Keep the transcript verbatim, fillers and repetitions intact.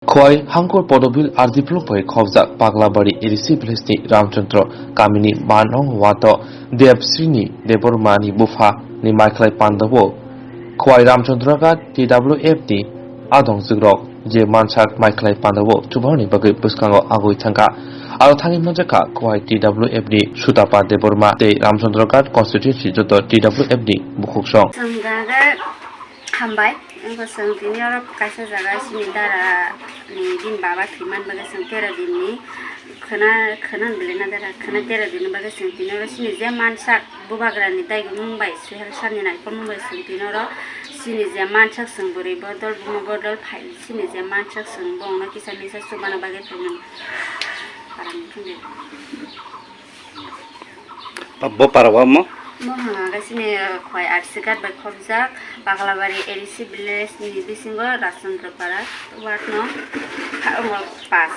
Khowai Hangkor Podobil R D block bai khobjak Paglabari A D C village ni Ramchandra kamini Manong Wato Debsrini Debbarma ni bupha ni maikhlai pandao Khowai Ramchandra Ghat T W F ni adongjukrok je mansak maikhlai pandao chubaharni bagwi bwskango agwi thangkha. Aro thani manjakha Khowai T W F ni Sutapa Debbarma tei Ramchandra Ghat constituency joto T W F ni bukhuksong. Hambai, wngkha chwng tini oro kaisa jaga chini dara ni bini baba thwiman bagwi chwng tera din ni khwna, khwna belai na dara, khwna tera din ni bagwi chwng tini oro chini je mansak bubagra ni daigo mung bai Suhel sir ni naikolmung bai chwng tini oro chini je mansak chwng bwrwi bodol buma bodol phai chini je mansak chwng bongno kisa misa chubana bagwi phaimani. Parani thungwi. Bo para o mo? Mo hwnga khe chini, eh, Khowai R C Ghat bai khobjak, Paglabari A D C village ni bisingo Rajchandra Para ward no, ha, omo pass.